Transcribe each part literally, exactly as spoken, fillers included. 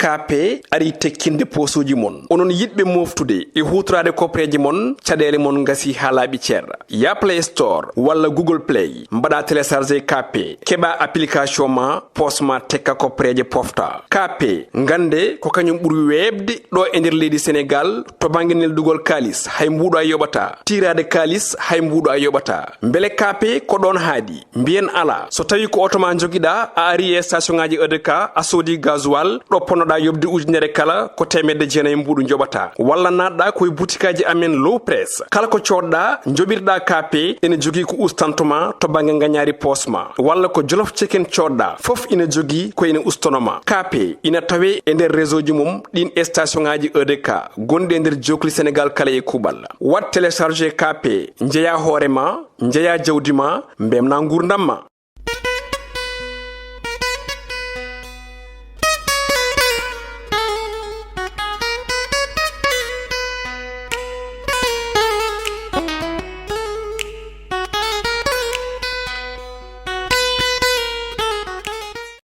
K P ari tekkinde poosuuji mon. Onon yiɗɓe mooftude e huutoraade koppereeje mon, caɗeele mon ngasii haa laaɓi cer. Yah Play Store walla Google Play, mbaɗaa télécharger K P, keɓaa application ma, poos ma tekka koppereeje pofta. K P, ngannde ko kañum ɓuri weeɓde ɗo e nder leydi Senegaal to bannge neldugol kaalis, hay mbuuɗo a yoɓataa. Tiiraade kaalis, hay mbuuɗo a yoɓataa. Mbele K P ko ɗoon haaɗi? Mbiyen alaa. So tawii ko oto ma njogiɗaa, a arii e station ŋaaji E D K, a soodii gasoil, ɗo ponnoɗaa yoɓde ujunere kala, ko teemedde jeenayi mbuuɗu njoɓataa. Walla naatɗaa ko e butikaaji amen Low Press. Kala ko coodɗaa, njoɓirɗaa K P, ene jogii ko ustanto ma to bannge ngañaari poos ma. Walla ko Jolof Chicken coodɗaa, fof ina jogii ko ene ustono ma. K P ina tawee e nder réseau ji mum ɗiin e station ŋaaji E D K gonɗi e nder jookli Senegaal kala e kuuɓal. Waɗ télécharger K P, njeyaa hoore ma, njeyaa jawdi ma, mbemnaa nguurndam ma.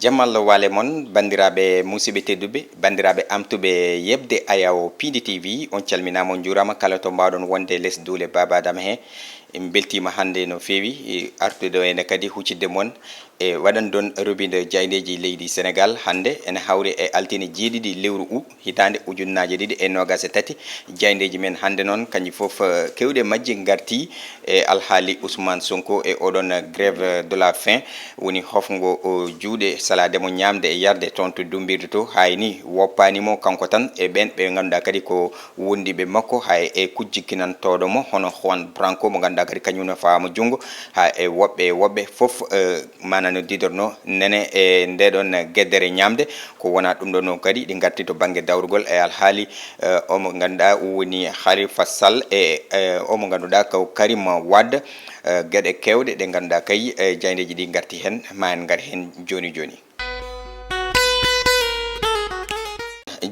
Jam Allah waale mon, banndiraaɓe musidɓe tedduɓe, banndiraaɓe amtuɓe yeɓde Ayaw P D T V, on calminaama, on njuuraama kala to mbaawɗon wonde les duule Baaba Adama he. En mbeltiima hannde no feewi, e artude ene kadi huccidde mon e waɗande on robindo jaayndeeji leydi Senegaal. Hannde ene hawri e altine jeeɗiɗi lewru u hitaande ujunnaaje ɗiɗi e noogaas e tati. Jaayndeeji men hannde noon, kañji fof, eh, keewɗi e majji ngarti e alhaali Ousmane Sonko e oɗon grève de la faim, woni hofngo o juuɗe, salaade mo ñaamde e yarde toon to dummbirdu to. Hay ni woppaani mo kanko tan e ɓeen ɓe ngannduɗaa kadi ko wondiiɓe makko, hay e kujjinkinantooɗo mo hono Juan Branco mo ngannduɗaa kadi kañum ne fawaama junngo, hay e woɓɓe e woɓɓe fof, eh, maanaa no didorno nene e nde ɗon geddere ñaamde. Ko wonaa ɗum ɗon noon kadi, ɗi ngarti to bannge dawrugol e alhaali, eh, o mo ngannduɗaa woni Khalifa Sall e, eh, o mo ngannduɗaa ko Karim Wade, eh, geɗe keewɗe ɗe ngannduɗaa kay, eh, jaayndeeji ɗi ngarti heen, ma en ngar heen jooni jooni.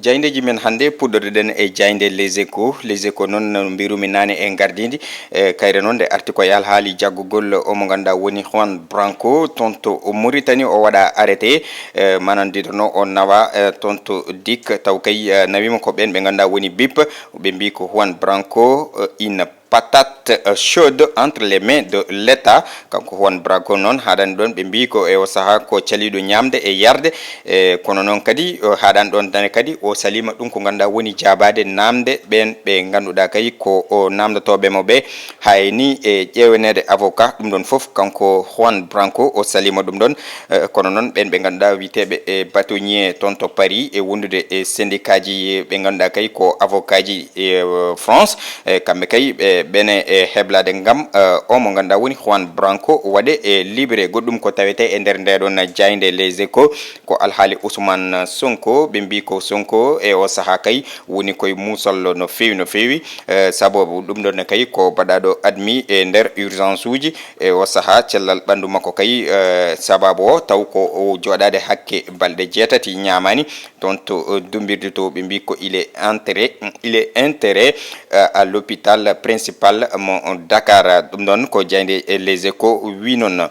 Jaayndeeji men hannde, puɗɗoreɗen e jaaynde Les Échos. Les Échos noon, no mbirumi naane e ngardiindi, e kayre noon nde arti ko e alhaali jaggugol o mo ngannduɗaa woni Juan Branco toon to Mauritanie. O waɗa arrêté, e maanaa didorno o nawa, e toon to dik, taw kay, e nawiima ko ɓeen ɓe ngannduɗaa woni bip. Ɓe mbii ko Juan Branco, e, in patate, euh, chaude entre les mains de l'État. Kanko Juan Branco noon, haaɗani ɗoon, ɓe mbii ko e o sahaa ko caliiɗo ñaamde e yarde, e kono noon kadi, o haaɗani ɗoon tan kadi, o saliima ɗum ko ngannduɗaa woni jaabaade naamnde ɓeen ɓe ngannduɗaa kay ko o naamndotooɓe mo ɓe, hay ni e ƴeewaneede avocat. Ɗum ɗoon fof, kanko Juan Branco, o saliima ɗum ɗoon. Eh, kono noon, ɓeen ɓe ngannduɗaa wiyeteeɓe e bâtonnier toon to Paris e wondude e syndicatji ɓe ngannduɗaa kay ko avocatji e, eh, France, eh, kamɓe kay ɓe, ɓene e heblaade ngam, eh, o mo ngannduɗaa woni Juan Branco waɗe e libéré. Goɗɗum ko tawetee e nder ndee ɗoon jaaynde Les Échos ko alhaali Ousmane Sonko. Ɓe mbii ko Sonko e o sahaa kay woni koye muusollo no feewi, no feewi. Eh, sababu ɗum ɗoon ne kay ko baɗaaɗo admis e nder urgence uji. E o sahaa, cellal ɓanndu makko kay, eh, sababu o taw ko o jooɗaade hakke balɗe jeetati ñaamaani toon to, eh, dummbirdu to. Ɓe mbii ko il est entré, il est entré, eh, à l'hôpital principal mo Dakar. Ɗum ɗoon ko jaaynde Les Échos wii noon.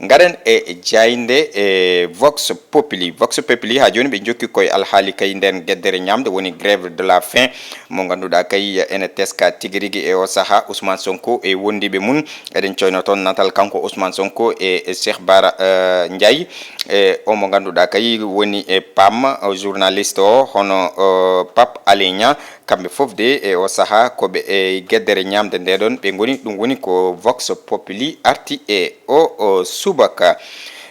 Ngaren e jaaynde e Vox Populi. Vox Populi haa jooni ɓe njokki koye alhaali kay ndeen geddere ñaamde woni grève de la faim mo ngannduɗaa kay ene teska tigi rigi e o sahaa Ousmane Sonko e wondiiɓe mum. Eɗen coyno toon natal kanko Ousmane Sonko e, e Cheikh Bara, eh, Ndiaye, e o mo ngannduɗaa kay woni e P A M, o journaliste o hono, eh, Pape Alé Niang. Kamɓe fof de e o sahaa ko ɓe e geddere ñaamde nde ɗoon ɓe ngoni. Ɗum woni ko Vox Populi arti e o, o subaka.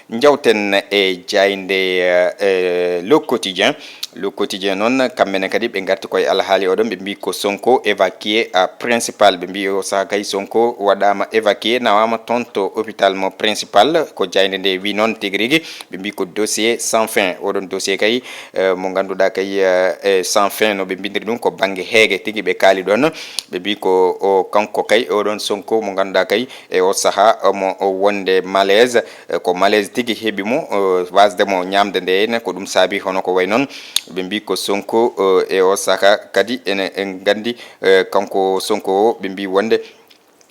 Njawten e jaaynde, eh, Le Quotidien. Le Quotidien noon, kamɓe ne kadi ɓe ngarti koye alhaali oɗon, ɓe mbii ko Sonko évacué à principal. Ɓe mbii o sahaa kay Sonko waɗaama évacué, nawaama toon to hôpital mo principal. Ko jaaynde nde wii noon tigi rigi. Ɓe mbii ko dossier sans fin. Oɗon dossier kay, eh, mo ngannduɗaa kay, eh, eh, sans fin no ɓe mbindiri ɗum, ko bannge heege tigi ɓe kaali ɗoon. Ɓe mbii ko o kanko kay, oɗon Sonko mo ngannduɗaa kay, e o sahaa omo o wonde malaise, eh, ko malaise tigi heɓi mo, eh, wasde mo ñaamde nde ne, ko ɗum saabi hono ko wayi noon. Ɓe mbii ko Sonko, eh, e o sahaa kadi ene, en nganndi, eh, kanko Sonko o, ɓe mbii wonde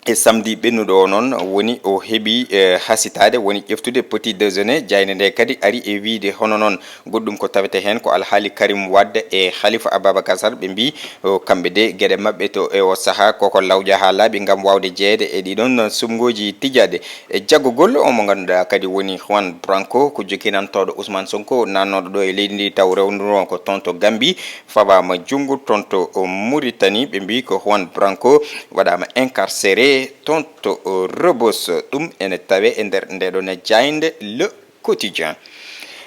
E samedi ɓennuɗo o noon woni o heɓi, e, hasitaade, woni ƴeftude petit déjeuner. Jaaynde nde kadi ari e wiyde hono noon goɗɗum ko tawete heen ko alhaali Karim Wade e Khalifa Ababacar Sall. Ɓe mbii, o, kamɓe de geɗe maɓɓe to e o sahaa koko lawƴa haa laaɓi ngam waawde jeyeede e ɗiɗon suɓngooji tijjaaɗi. E jaggugol o mo ngannduɗaa kadi woni Juan Branco, ko jokkinantooɗo Ousmane Sonko, naatnooɗo ɗo e leydi ndi taw rewndunoo ko toon to Gambie, fawaama junngo toon to Mauritanie. Ɓe mbii ko Juan Branco waɗaama incarcéré toon to Rebus. Ɗum ene tawee e nder ndeɗon jaaynde Le Quotidien.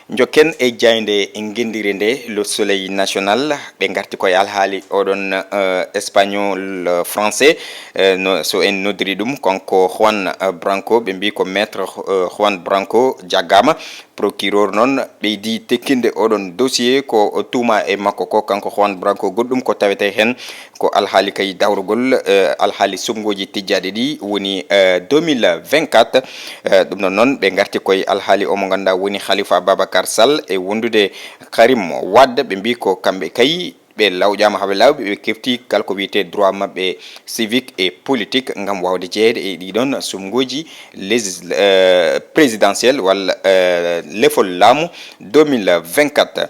Njokken e jaaynde ngenndire nde, Le Soleil National. Ɓe ngarti koye alhaali oɗon, eh, Espagnol, eh, français, eh, no, so en noddiri ɗum, kanko Juan, eh, Branco, ɓe mbii ko Maître, eh, Juan Branco jaggaama. Procureur noon ɓeydi tekkinde oɗon dossier ko tuuma e makko ko, kanko Juan Branco. Goɗɗum ko tawete heen ko alhaali kay dawrugol, eh, alhaali suɓngooji tijjaaɗi ɗi woni, eh, deux mille vingt-quatre. Eh, ɗum ɗon noon ɓe ngarti koye alhaali o mo ngannduɗaa woni Khalifa Ababacar Sall e wondude Karim Wade. Ɓe mbii ko kamɓe kay ɓe lawƴaama haa ɓe laaɓi, ɓe kefti kala ko wiyetee droit maɓɓe civique et politique ngam waawde jeyeede e ɗiɗon suɓngooji légis-, eh, présidentielle walla, eh, lefol laamu deux mille vingt-quatre.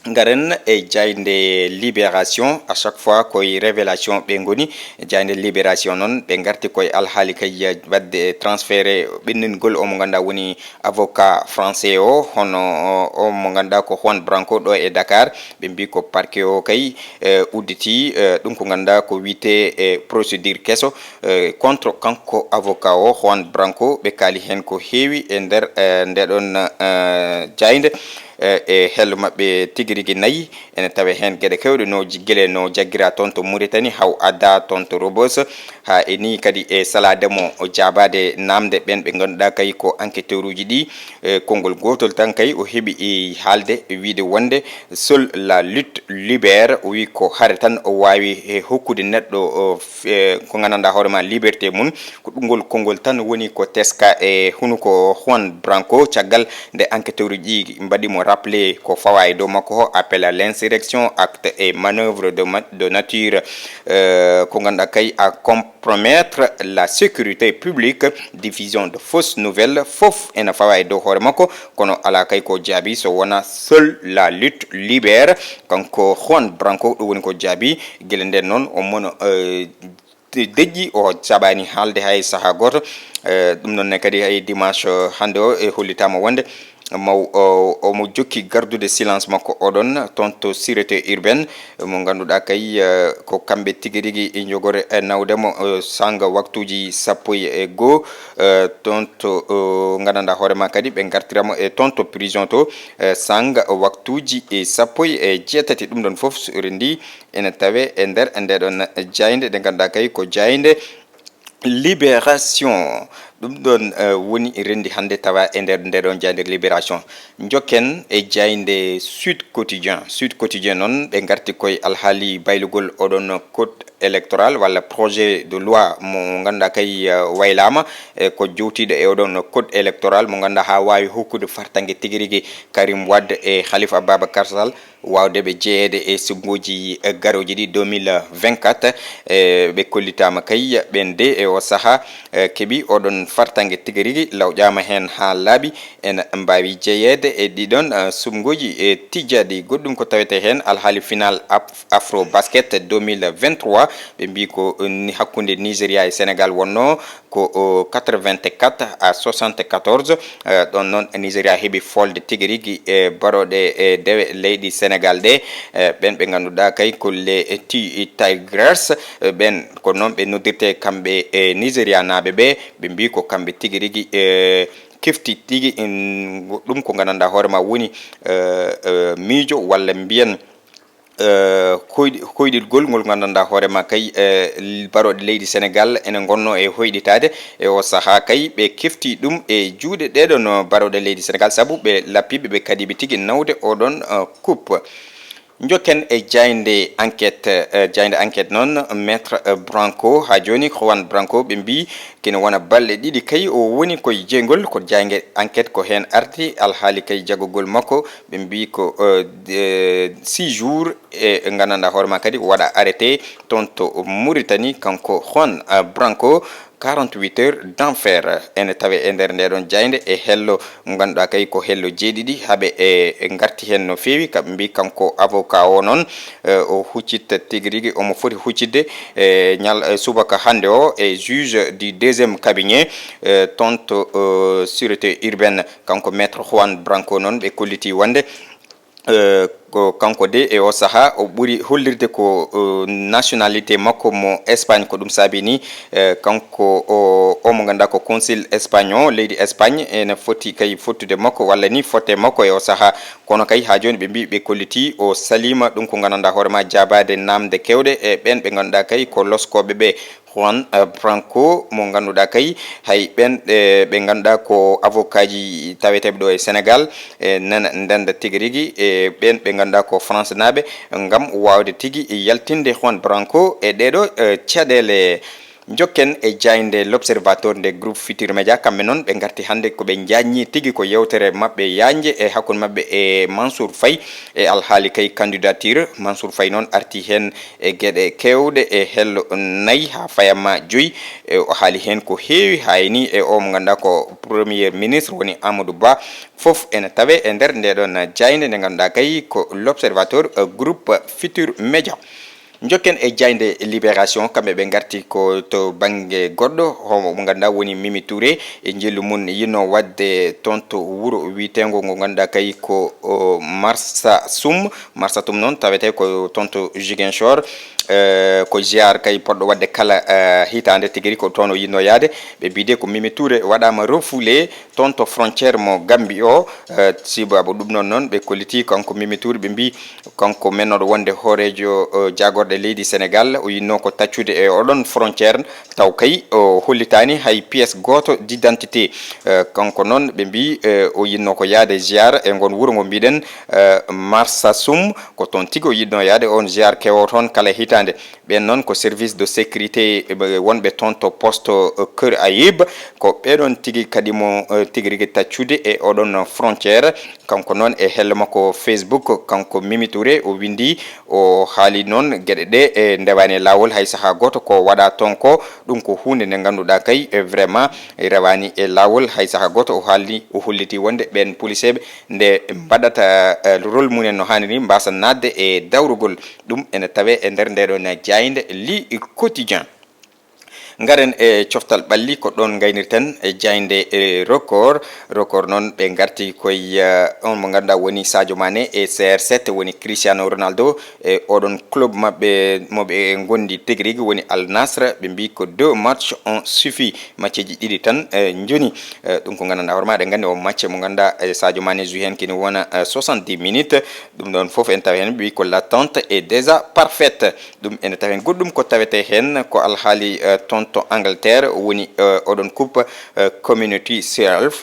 Ngaren e jaaynde Libération, à chaque fois koye révélation ɓe ngoni. Jaaynde Libération noon, ɓe ngarti koye alhaali kay waɗde transféré ɓenningol o mo ngannduɗaa woni avocat français o, hono o, o mo ngannduɗaa ko Juan Branco ɗo e Dakar. Ɓe mbii ko parquet o kay, eh, udditi, eh, ɗum ko ngannduɗaa ko wiyetee, eh, procédure keso, eh, contre kanko avocat o, Juan Branco. Ɓe kaali heen ko heewi e nder, eh, ndeɗon, eh, jaaynde. Eh, e hello maɓɓe tigi rigi nayi, ene tawe heen geɗe keewɗe no ji-, gila no jaggira toon to Mauritanie, haw adda toon to Rebus, haa e nii kadi e salaade mo o jaabaade naamnde ɓeen ɓe ngannduɗaa kay ko enquêteur uji ɗi. Eh, konngol gootol tan kay o heɓi e haalde, wiyde wonde seule la lutte libère, o wi ko hare tan o waawi e hokkude neɗɗo o f-, eh, ko nganndanɗaa hoore ma liberté mum. Ko ɗum ngol konngol tan woni ko teska e hunuko Juan Branco caggal nde enquêteur uji ɗi mbaɗi mo rappelé ko fawa e dow makko o appel à l'insurrection, acte et manœuvre de ma-, de nature, euh, ko ngannduɗaa kay à compromettre la sécurité publique, diffusion de fausses nouvelles, fof ene fawa e dow hoore makko, kono alaa kay ko jaabi so wonaa seule la lutte libère. Kanko Juan Branco ɗum woni ko jaabi, gila nden noon o mono, euh, de-, deƴƴi, o jaɓaani haalde hay sahaa gooto. Eh, ɗum noon ne kadi hay dimanche, eh, hannde o, e hollitaama wonde maw o, omo jokki gardude silence makko oɗon toon to sûreté urbaine, mo ngannduɗaa kay, eh, ko kamɓe tigi rigi njogori, eh, nawde mo, eh, sanga waktuuji sappo e goo, eh, toon to, eh, nganndanɗaa hoore ma kadi ɓe ngartira mo e toon to prison to, eh, sanga waktuuji, eh, sappo e jeetati. Ɗum ɗon fof so rendi ene tawe e nder ndeɗon jaaynde, nde ngannduɗaa kay ko jaaynde Libération. Ɗum ɗon, eh, woni renndi hannde tawa e nder ndeɗon jaaynde Libération. Njokken e jaaynde Sud Quotidien. Sud Quotidien noon, ɓe ngarti koye alhaali baylugol oɗon code électoral walla projet de loi mo ngannduɗaa kay, eh, waylaama, eh, ko jowtiiɗo e oɗon code électoral mo ngannduɗaa haa waawi hokkude fartaŋŋe tigi rigi Karim Wade e Khalifa Ababacar Sall waawde ɓe jeyeede e suɓngooji, eh, garooji ɗi deux mille vingt-quatre. Eh, ɓe kollitaama kay ɓeen de e o sahaa, eh, keɓi oɗon fartaŋŋe tigi rigi, lawƴaama heen haa laaɓi. Ene mbaawi jeyeede e ɗiɗon, eh, suɓngooji, eh, tijjaaɗi. Goɗɗum ko tawetee heen alhaali final af-, Afro Basket deux mille vingt-trois, ɓe mbii ko, eh, ni-, hakkunde Nigeria e Sénégal wonnoo, ko, o, quatre-vingt-quatre à soixante-quatorze. Eh, ɗon noon Nigeria heɓi folde tigi rigi e barooɗe e dewe leydi Sénégal ɗe. Eh, ɓen ɓe ngannduɗaa kay ko les Ti-, Tigers, eh, ɓen ko noon ɓe noddirte kamɓe e Nigeria naaɓe ɓe, ɓe mbii ko kamɓe tigi rigi, eh, kefti tigi, in, ɗum ko nganndanɗaa hoore ma woni, eh, eh, miijo walla mbiyen eh, koyɗi-, koyɗirgol ngol nganndanɗaa hoore ma kay, eh, l-, barooɗe leydi Sénégal ene ngonnoo e hoyɗitaade e o sahaa kay. Ɓe kefti ɗum e juuɗe ɗeɗon barooɗe leydi Sénégal, sabu ɓe lappiiɓe, ɓe kadiiɓe tigi nawde oɗon, eh, coupe. Njokken e jaaynde enquête, eh, jaaynde enquête noon, Maître, eh, Branco, haa jooni Juan Branco, ɓe mbii kene wona balɗe ɗiɗi kay o woni koye jeygol, ko jaaynde enquête ko heen arti, alhaali kay jagogol makko, ɓe mbii ko, eh, de-, six jours e nganndanɗaa hoore maa kadi waɗa arrêté toon to Mauritanie, kanko Juan, eh, Branco, quarante-huit heures d'enfer. Ene tawe e nder nde ɗon jaaynde e hello ngannduɗaa kay ko hello jeeɗiɗi, haɓe e, e ngarti heen no feewi, kaɓe mbii kanko avocat o noon, eh, o huccit tigi rigi, omo foti huccitde e ñal-, e subaka hannde o e juge du deuxième cabinet, eh, toon to, eh, sûreté urbaine, kanko Maître Juan Branco noon, ɓe kolliti wonde, eh, ko kanko de e o sahaa o ɓuri hollirde ko, eh, nationalité makko mo Espagne. Ko ɗum saabi ni, eh, kanko o, o mo ngannduɗaa ko consul Espagne o, leydi Espagne, ene foti kay fottude makko walla ni fotte makko e o sahaa. Kono kay haa jooni ɓe mbii ɓe kolliti o saliima, ɗum ko nganndanɗaa hoore maa jaabaade naamnde keewɗe e ɓeen ɓe ngannduɗaa kay ko loskooɓe ɓe. Juan, eh, Branco mo ngannduɗaa kay hay ɓeen, eh, ɓe ngannduɗaa ko avocat ji taweteeɓe ɗo e Sénégal, e nana ndennda tigi rigi e ɓeen ɓe ngannduɗaa ko France naaɓe, ngam waawde tigi yaltinde Juan Branco e ɗeeɗo, eh, caɗeele. Njokken e jaaynde L'Observateur nde Groupe Futurs Médias, kamɓe noon ɓe ngarti hannde ko ɓe njaajni tigi ko yeewtere maɓɓe yaajnde e hakkunde maɓɓe e Mansour Faye e alhaali kay candidature. Mansour Faye noon arti heen e geɗe keewɗe e hello nayi haa fayama joyi. E o haali heen ko heewi, haa e ni e o mo ngannduɗaa ko Premier Ministre woni Amadou Ba, fof ene tawe e nder nde ɗon jaaynde nde ngannduɗaa kay ko L'Observateur, eh, Groupe Futurs Médias. Njokken e jaaynde Libération, kamɓe ɓe ngarti ko to bannge goɗɗo, homo mo ngannduɗaa woni Mimi Touré, e njillu mum yinno waɗde toon to wuro wiyeteengo ngo ngannduɗaa kay ko, o, Marsassoum. Marsassoum noon tawetee ko toon to Ziguinchor, eh, ko ziar kay poɗɗo waɗde kala, eh, hitaande tigi rigi ko toon o yinno yaade. Ɓe mbii de ko Mimi Touré waɗaama refoulé toon to frontière mo Gambie o, eh, sibu abo ɗum noon noon ɓe kolliti kanko Mimi Touré, ɓe mbii kanko mennooɗo wonde hooreejo, eh, jaagorɗe leydi Sénégal, o yinno ko taccude e oɗon frontière, taw kay o hollitaani hay pièce gooto d'identité. Eh, kanko noon ɓe mbii, eh, o yinno ko yaade ziar e ngon wuro ngo mbiɗen, eh, Marsassoum, ko toon tigi o yiɗno yaade on ziar kewo toon kala hitaande. Ɓeen noon ko service de sécurité, eh, wonɓe toon to poste, eh, Kër Ayib, ko ɓeɗon tigi kadi mo, eh, tigi rigi taccude e oɗon frontière. Kanko noon e hello makko Facebook, kanko Mimi Touré o winndi, o haali noon geɗe ɗe, eh, ndewaani e laawol hay sahaa gooto ko waɗa toon ko, ɗum ko huunde nde ngannduɗaa kay, eh, vraiment rewaani e laawol hay sahaa gooto. O haali, o holliti wonde ɓeen policeeɓe nde mbaɗata, eh, rôle mumen no haaniri, mbasa naatde e dawrugol. Ɗum ene tawe e nder nde ɗon jaaynde Le Quotidien. Ngaren e coftal ɓalli, ko ɗon ngaynirten e jaaynde, eh, Record. Record noon ɓe ngarti koye, eh, on mo ngannduɗaa woni Sadio Mané e C R sept woni Cristiano Ronaldo e oɗon club maɓɓe mo ɓe ngondi tigi rigi woni Al Nassr. Ɓe mbii ko deux matchs ont suffi, matcheeji ɗiɗi tan, eh, njoni. Eh, ɗum ko nganndanɗaa hoore maa, eɗen nganndi o match mo ngannduɗaa, eh, Sadio Mané joue heen kini wona, eh, soixante-dix minutes. Ɗum ɗon fof en tawa heen, ɓe mbii ko l'attente est déjà parfaite. Ɗum ene tawa heen. Goɗɗum ko tawetee heen ko alhaali, eh, toon to Angleterre woni, eh, oɗon coupe, eh, Community Shield.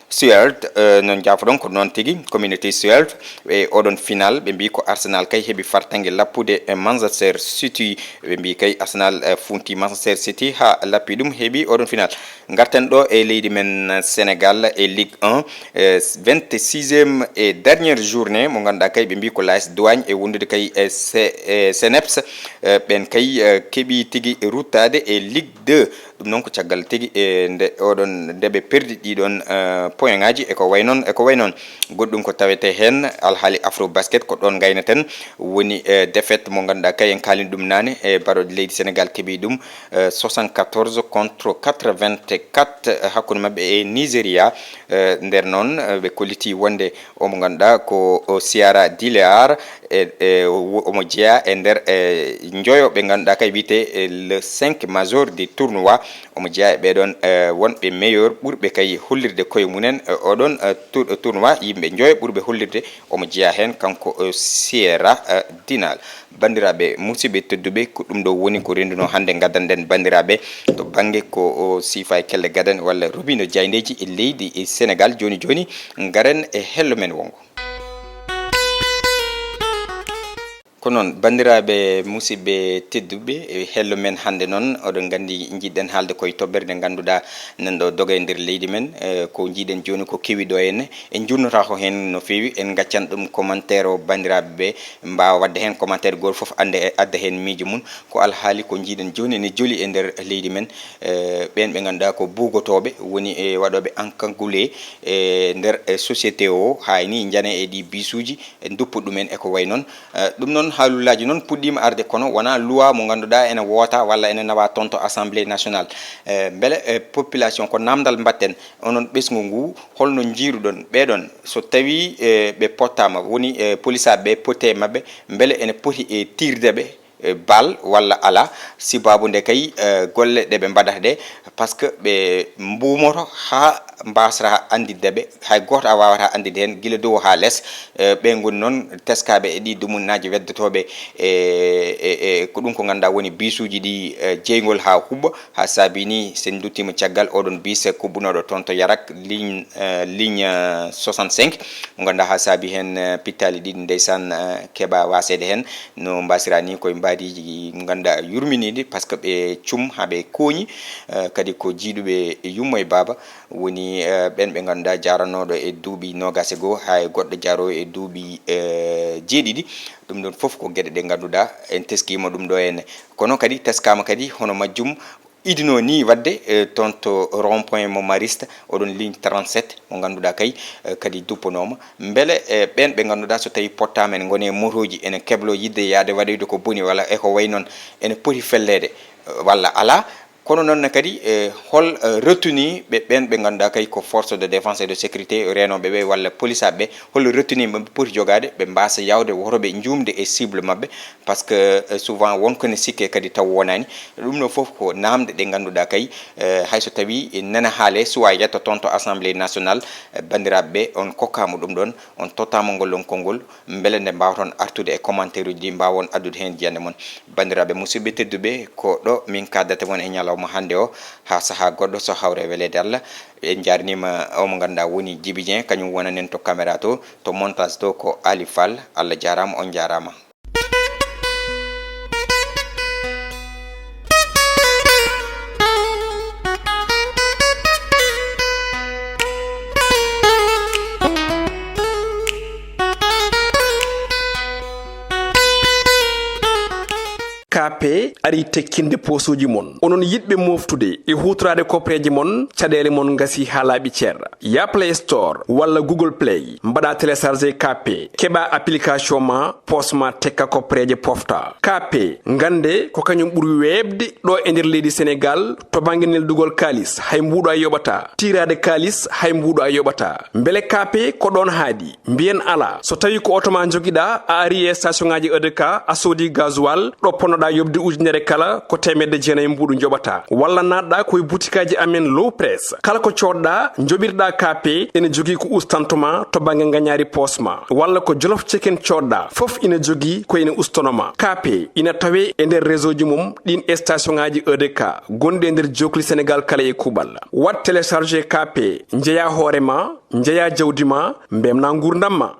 Shield, eh, noon njaafoɗon ko noon tigi, Community Shield. E oɗon final, ɓe mbii ko Arsenal kay heɓi fartaŋŋe lappude e Manchester City. Ɓe mbii kay Arsenal, eh, funti Manchester City haa lappi ɗum, heɓi oɗon final. Ngarten ɗo e leydi men Sénégal e Ligue un, eh, vingt-sixième et dernière journée mo ngannduɗaa kay ɓe mbii ko l'A S Douane e wondude kay e C-, e CNEPS, eh, ɓeen kay, eh, keɓi tigi ruttaade e Ligue deux. Ɗum noon ko caggal tigi e nde oɗon, nde ɓe perdi ɗiɗon, eh, points ŋaaji e ko way noon, e ko way noon. Goɗɗum ko tawetee heen, alhaali Afro Basket ko ɗoon ngayneten, woni, eh, défaite mo ngannduɗaa kay en kaalii ɗum naane, e baɗooɗe leydi Sénégal keɓi ɗum, eh, soixante-quatorze contre quatre-vingt-quatre, eh, hakkunde maɓɓe e Nigeria. Eh, nder noon, eh, ɓe kolliti wonde o mo ngannduɗaa ko o Sierra Dilear, e, e, wo-, omo jeyaa e nder, e, njoyo ɓe ngannduɗaa kay wiyetee, e, le cinq majeur du tournoi. Omo jeyaa e ɓee ɗoon, e, wonɓe meilleur ɓurɓe kay hollirde koye mumen, e, oɗoon, e, tour-, tournoi, yimɓe njoyo ɓurɓe hollirde, omo jeyaa heen kanko, e, Sierra, e, Dinal. Banndiraaɓe, musidɓe tedduɓe, ko ɗum ɗo woni ko renndunoo hannde ngaddanɗen banndiraaɓe to bannge ko o siifa e kelle gadane walla robindo jaayndeeji e leydi e Sénégal. Jooni jooni, ngaren e hello men wonngo. Ko noon, banndiraaɓe musidɓe tedduɓe, e hello men hannde noon, oɗon nganndi njiɗɗen haalde koye toɓɓere nde ngannduɗaa nan ɗo doga e nder leydi men. Eh, ko njiɗen jooni ko kewi ɗo henne, en njuurnotako heen no feewi, en ngaccan ɗum commentaire o, banndiraaɓe ɓe mbaawa waɗde heen commentaire, gooto fof annde, adda heen miijo mum. Ko alhaali ko njiɗen jooni ene joli e nder leydi men. Eh, ɓeen ɓe ngannduɗaa ko buugotooɓe, woni e waɗooɓe encagoulé e nder, eh, société o, haa ni njana e ɗi bisuuji, e duppu ɗumen e ko wayi noon. Eh, ɗum noon, haalullaaji noon puɗɗiima arde, kono wonaa loi mo ngannduɗaa ene woota walla ene nawa toon to Assemblée nationale. Eh, mbele, eh, population, ko naamndal mbaɗten, onon ɓesngu ngu, holno njiiruɗon ɓeɗon, so tawii, eh, ɓe pottaama, woni, eh, polisaaɓe ɓe potte e maɓɓe, mbele ene poti e tiirde ɓe, eh, bal walla alaa, sibaabu nde kay, eh, golle ɗe ɓe mbaɗata ɗe, par ce que ɓe mbuumoto haa mbaasra annditde ɓe, hay gooto a waawataa annditde heen gila dow haa les. Eh, ɓe ngoni noon teskaaɓe e ɗi dumunnaaji weddotooɓe e, e, e ko ɗum ko ngannduɗaa woni bisuuji ɗi, eh, jeyngol haa huɓɓa, haa saabi ni, so en nduttiima caggal, oɗon bus kuɓɓunooɗo toon to Yarak, ligne, eh, ligne, eh, soixante-cinq, mo ngannduɗaa haa saabi heen, eh, pittaali ɗiɗi ndeysaan, eh, keɓa waaseede heen, no mbaasira ni koye mbaadiiji mo ngannduɗaa yurminiiɗi, par ce que ɓe cum haa ɓe kooñi, eh, kadi ko jiiduɓe yumma e baaba, woni, eh, ɓeen ɓe ngannduɗaa jaranooɗo e duuɓi noogaas e goo, haa e goɗɗo jaroowo e duuɓi, eh, jeeɗiɗi. Ɗum ɗoon fof ko geɗe ɗe ngannduɗaa en teskiima ɗum ɗo henne. Kono kadi teskaama kadi hono majjum idinoo ni waɗde, eh, toon to rond point mo Mariste, oɗon ligne trente-sept mo ngannduɗaa kay, eh, kadi duppanooma. Mbele, eh, ɓeen ɓe ngannduɗaa so tawii pottaama ene ngoni e motooji, ene keblo yiɗde yahde waɗoyde ko boni walla e ko wayi noon, ene poti felleede, eh, walla alaa? Kono noon ne kadi, eh, hol, eh, retenu ɓe ɓeen ɓe ngannduɗaa kay ko force de défense et de sécurité, reenooɓe ɓe walla polisaaɓe ɓe, hol retenu ɓe poti jogaade, ɓe mbaasa yaawde woto ɓe njuumde e cible maɓɓe, par ce que, eh, souvent won ko ne sikke kadi taw wonaani. Ɗum ɗo fof ko naamnde ɗe ngannduɗaa kay, eh, hay so tawii nana haale suwa yetto toon to Assemblée nationale, eh, banndiraaɓe ɓe on kokkaama ɗum ɗoon, on tottaama ngol ɗoon konngol, mbele nde mbaawton artude e commentaire uji ɗi, mbaawon addude heen jiyannde mon. Banndiraaɓe musidɓe tedduɓe, ko ɗo min kaddata mon e ñalawma hannde o, haa sahaa goɗɗo so hawre weleede Allah. En njaarniima o mo ngannduɗaa woni Djiby Dieng, kañum wonanen to caméra to, to montage to ko Ali Fall. Allah jaaraama, on njaaraama. K P ari tekkinde poosooji mon. Onon yiɗɓe mooftude e huutoraade kopreeje mon, caɗeele mon ngasi haa laaɓi cer. Ya Play Store walla Google Play, mbaɗa télécharger K P, keɓa application ma, poos ma tekka kopreeje pofta. K P, ngannde ko kañum ɓuri weeɓde ɗo e nder leydi Senegal to bannge neldugol kaalis, hay mbuuɗo a yoɓata. Tiiraade kaalis, hay mbuuɗo a yoɓata. Mbele K P ko ɗoon haaɗi? Mbiyen alaa. So tawii ko oto ma njogiɗa, a ari e station ŋaaji E D K, a soodi gasoil, ɗo ponnoɗa yoɓde ujunere kala, ko teemedde jeenayi mbuuɗu njoɓata. Walla naatɗa ko e butikaaji amen Low Press. Kala ko coodɗa, njoɓirɗa K P, ene jogii ko ustanto ma to bannge ngañaari poos ma. Walla ko Jolof Chicken coodɗa, fof ina jogii ko ene ustono ma. K P ina tawee e nder réseau ji mum ɗin e station ŋaaji E D K gonɗi e nder jookli Senegal kala e kuuɓal. Waɗ télécharger K P, njeya hoore ma, njeya jawdi ma, mbemna nguurndam ma.